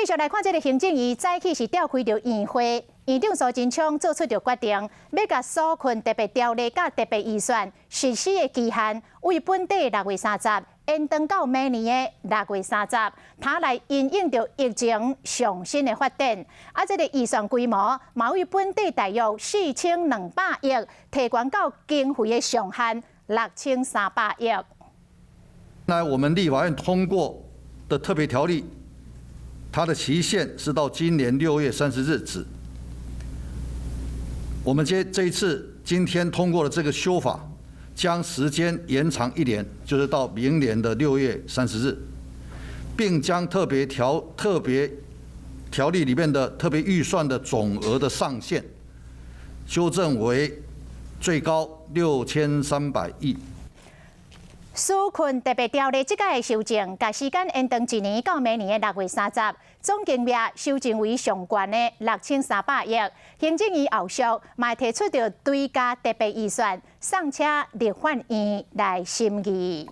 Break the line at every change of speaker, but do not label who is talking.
繼續來看這个行政院早起是召開著院會，院長蘇貞昌做出著決定，欲共紓困特別條例佮特別預算實施的期限，為本底6月30延長到明年的六月三十，他來因應著疫情上新的發展。啊，這个預算規模嘛為本底大約4200億，提懸到經費的上限6300億。
那我們立法院通過的特別條例，它的期限是到今年6月30日止。我們這一次今天通過的這個修法，將時間延長一年，就是到明年的六月三十日，並將特別條例裡面的特別預算的總額的上限修正為最高6300億。
紓困特別條例這擺的修正，共時間延長一年到明年的六月三十，總金額修正為上懸的六千三百億。行政院後續嘛提出著追加特別預算，送請立法院來審議。